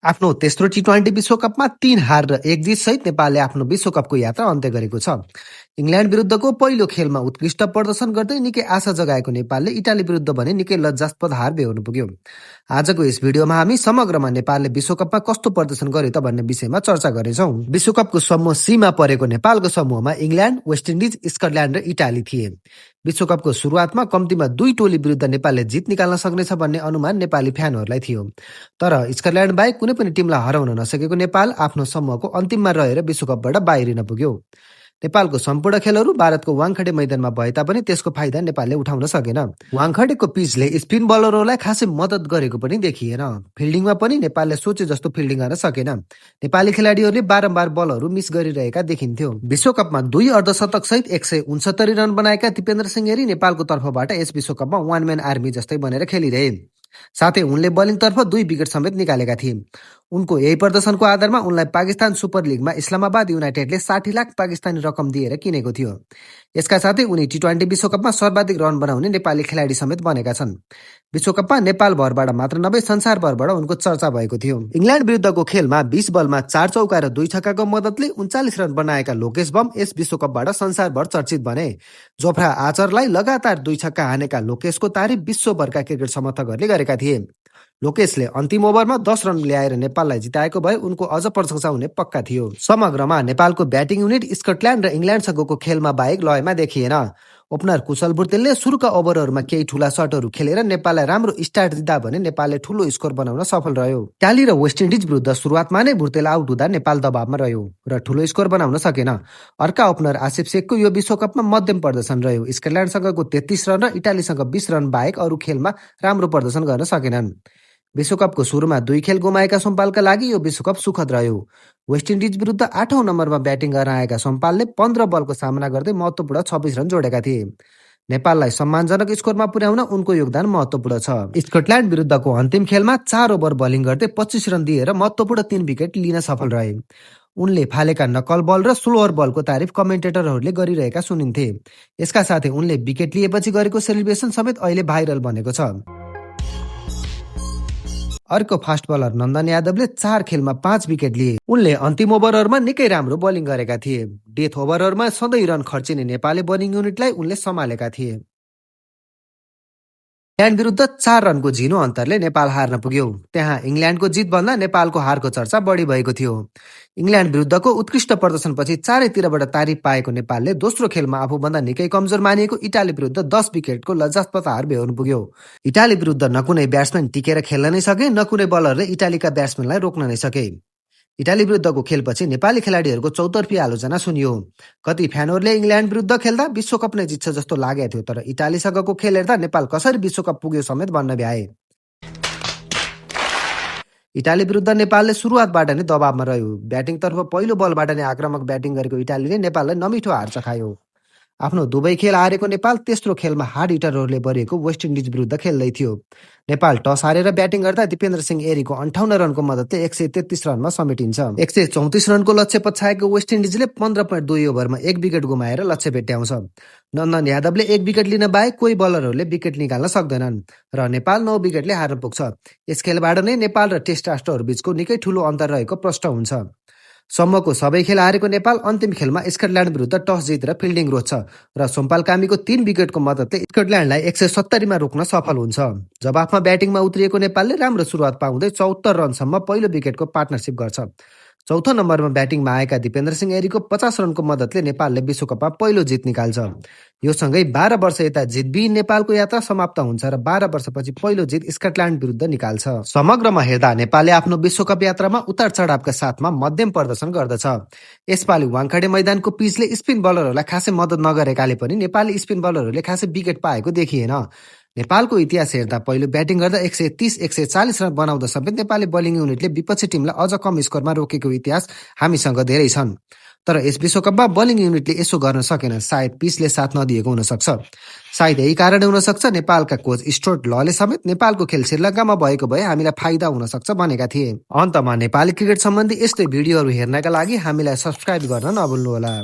आफ्नो तेस्रो टी20 विश्वकपमा 3 हार र 1 जित सहित नेपालले आफ्नो विश्वकपको यात्रा अन्त्य गरेको छ। इङ्ल्यान्ड विरुद्धको पहिलो खेलमा उत्कृष्ट प्रदर्शन गर्दै निकै आशा जगाएको नेपालले इटाली विरुद्ध भने निकै लज्जास्पद हार बेहोर्नु पुग्यो। आजको यस भिडियोमा हामी समग्रमा नेपालले विश्वकपमा कस्तो प्रदर्शन गर्यो त भन्ने विषयमा चर्चा गर्नेछौँ। विश्वकपको समूह सीमा परेको नेपालको समूहमा इङ्ल्यान्ड, वेस्ट इन्डिज, स्कटल्यान्ड र इटाली थिए। विश्वकपको सुरुवातमा कम्तीमा 2 टोली विरुद्ध नेपालले जित निकाल्न सक्नेछ भन्ने अनुमान नेपाली फ्यानहरूलाई थियो। तर स्कटल्यान्ड बाहेक कुनै पनि टिमलाई हराउन नसकेको नेपाल आफ्नो समूहको अन्तिममा रहेर विश्वकपबाट बाहिरिन पुग्यो। नेपालको सम्पूर्ण खेलहरू भारतको वाङखडे मैदानमा भए तापनि त्यसको फाइदा नेपालले उठाउन सकेन। वाङखडेको पिचले स्पिन बलरहरूलाई खासै मद्दत गरेको पनि देखिएन। फिल्डिङमा पनि नेपालले सोचे जस्तो फिल्डिङ गर्न सकेन। नेपाली खेलाडीहरूले बारम्बार बलहरू मिस गरिरहेका देखिन्थ्यो। विश्वकपमा 2 अर्धशतक सहित 169 रन बनाएका दिपेन्द्र सिंह एरी नेपालको तर्फबाट यस विश्वकपमा वान म्यान आर्मी जस्तै बनेर खेलिरहे। साथै उनले बलिङतर्फ 2 विकेट समेत निकालेका थिए। उनको यही प्रदर्शनको आधारमा उनलाई पाकिस्तान सुपर लिगमा इस्लामाबाद युनाइटेडले 60 लाख पाकिस्तानी रकम दिएर किनेको थियो। यसका साथै उनी टी20 विश्वकपमा सर्वाधिक रन बनाउने नेपाली खेलाडी समेत बनेका छन्। विश्वकपमा नेपाल भरबाट मात्र नभई संसार भरबाट उनको चर्चा भएको थियो। इङ्ल्यान्ड विरुद्धको खेलमा 20 बलमा 4 चौका र 2 छक्काको मद्दतले 39 रन बनाएका लोकेश बम यस विश्वकपबाट संसारभर चर्चित बने। जोफ्रा आर्चरलाई लगातार 2 छक्का हानेका लोकेशको तारिफ विश्वभरका क्रिकेट समर्थकहरूले गरेका थिए। लोकेशले अन्तिम ओभरमा 10 रन ल्याएर नेपाललाई जिताएको भए उनको अझ प्रशंसा हुने पक्का थियो। समग्रमा नेपालको ब्याटिङ युनिट स्कटल्यान्ड र इङ्ल्यान्डसँगको खेलमा बाहेक लयमा देखिएन। ओपनर कुशल बुर्तेलले सुरुका ओभरहरूमा केही ठूला सटहरू खेलेर नेपाललाई राम्रो स्टार्ट दिँदा भने नेपालले ठूलो स्कोर बनाउन सफल रह्यो। इटाली र वेस्ट इन्डिज विरुद्ध सुरुवातमा नै बुर्तेल आउट हुँदा नेपाल दबावमा रह्यो र ठूलो स्कोर बनाउन सकेन। अर्का ओपनर आसिफ शेखको यो विश्वकपमा मध्यम प्रदर्शन रह्यो। स्कटल्यान्डसँगको 33 रन र इटालीसँग 20 रन बाहेक अरू खेलमा राम्रो प्रदर्शन गर्न सकेनन्। विश्वकपको सुरुमा 2 खेल गुमाएका सोमपालका लागि यो विश्वकप सुखद रह्यो। वेस्ट इन्डिज विरुद्ध 8औं नम्बरमा ब्याटिङ गर्न आएका सोमपालले 15 बलको सामना गर्दै महत्त्वपूर्ण 26 रन जोडेका थिए। नेपाललाई सम्मानजनक स्कोरमा पुर्याउन उनको योगदान महत्त्वपूर्ण छ। स्कटल्यान्ड विरुद्धको अन्तिम खेलमा 4 ओभर बलिङ गर्दै 25 रन दिएर महत्त्वपूर्ण 3 विकेट लिन सफल रहे। उनले फालेका नक्कल बल र स्लोअर बलको तारिफ कमेन्टेटरहरूले गरिरहेका सुनिन्थे। यसका साथै उनले विकेट लिएपछि गरेको सेलिब्रेसन समेत अहिले भाइरल बनेको छ। अर्को फास्ट बलर नन्दन यादवले 4 खेलमा 5 विकेट लिए। उनले अन्तिम ओभरहरूमा निकै राम्रो बलिङ गरेका थिए। डेथ ओभरहरूमा सधैँ रन खर्चिने नेपाली बलिङ युनिटलाई उनले सम्हालेका थिए। इङ्ल्यान्ड विरुद्ध 4 रनको झिनो अन्तरले नेपाल हार्न पुग्यो। त्यहाँ इङ्ल्यान्डको जितभन्दा नेपालको हारको चर्चा बढी भएको थियो। इङ्ल्यान्ड विरुद्धको उत्कृष्ट प्रदर्शनपछि चारैतिरबाट तारिफ पाएको नेपालले दोस्रो खेलमा आफूभन्दा निकै कमजोर मानिएको इटाली विरुद्ध 10 विकेटको लज्जास्पद हार बेहोर्नु पुग्यो। इटाली विरुद्ध न कुनै ब्याट्सम्यान टिकेर खेल्न नै सके न कुनै बलरले इटालीका ब्याट्सम्यानलाई रोक्न नै सके। इटाली विरुद्धको खेलपछि नेपाली खेलाडीहरूको चौतर्फी आलोचना सुनियो। कति फ्यानहरूले इङ्ल्यान्ड विरुद्ध खेल्दा विश्वकप नै जित्छ जस्तो लागेको थियो, तर इटालीसँगको खेल हेर्दा नेपाल कसरी विश्वकप पुग्यो समेत भन्न भ्याए। इटाली विरुद्ध नेपालले सुरुवातबाट नै दबावमा रह्यो। ब्याटिङतर्फ पहिलो बलबाट नै आक्रामक ब्याटिङ गरेको इटालीले नेपाललाई नमिठो हार चखायो। आफ्नो दुवै खेल हारेको नेपाल तेस्रो खेलमा हार्ड हिटरहरूले भरिएको वेस्ट इन्डिज विरुद्ध खेल्दै थियो। नेपाल टस हारेर ब्याटिङ गर्दा दिपेन्द्र सिंह एरीको 58 रनको मद्दतले 133 रनमा समेटिन्छ। 134 रनको लक्ष्य पछ्याएको वेस्ट इन्डिजले 15.2 ओभरमा 1 विकेट गुमाएर लक्ष्य भेट्याउँछ। नन्दन यादवले 1 विकेट लिन बाहेक कोही बलरहरूले विकेट निकाल्न सक्दैनन् र नेपाल 9 विकेटले हार्न पुग्छ। यस खेलबाट नै नेपाल र टेस्ट राष्ट्रहरू बीचको निकै ठूलो अन्तर रहेको प्रष्ट हुन्छ। समूहको सबै खेल हारेको नेपाल अन्तिम खेलमा स्कटल्यान्ड विरुद्ध टस जितेर फिल्डिङ रोज्छ र सोमपाल कामीको 3 विकेटको मद्दतले स्कटल्यान्डलाई 170 रोक्न सफल हुन्छ। जवाफमा ब्याटिङमा उत्रिएको नेपालले राम्रो सुरुवात पाउँदै 74 रनसम्म पहिलो विकेटको पार्टनरसिप गर्छ। चौथो नम्बरमा ब्याटिङमा आएका दिपेन्द्र सिंह एरीको 50 रनको मद्दतले नेपालले विश्वकपमा पहिलो जित निकाल्छ। यो सँगै 12 वर्ष यता जितबिहीन नेपालको यात्रा समाप्त हुन्छ र 12 वर्षपछि पहिलो जित स्कटल्यान्ड विरुद्ध निकाल्छ। समग्रमा हेर्दा नेपालले आफ्नो विश्वकप यात्रामा उतार चढावका साथमा मध्यम प्रदर्शन गर्दछ। यसपालि वाङखडे मैदानको पिचले स्पिन बलरहरूलाई खासै मद्दत नगरेकाले पनि नेपाली स्पिन बलरहरूले खासै विकेट पाएको देखिएन। नेपालको इतिहास हेर्दा पहिलो ब्याटिङ गर्दा 130-140 रन बनाउँदा समेत नेपाली बलिङ युनिटले विपक्षी टिमलाई अझ कम स्कोरमा रोकेको इतिहास हामीसँग धेरै छन्। तर यस विश्वकपमा बलिङ युनिटले यसो गर्न सकेन। सायद पिचले साथ नदिएको हुन सक्छ। सायद यही कारण हुन सक्छ नेपालका कोच स्टुअर्ट लले समेत नेपालको खेल श्रीलङ्कामा भएको भए हामीलाई फाइदा हुन सक्छ भनेका थिए। अन्तमा नेपाली क्रिकेट सम्बन्धी यस्तै भिडियोहरू हेर्नका लागि हामीलाई सब्स्क्राइब गर्न नभुल्नुहोला।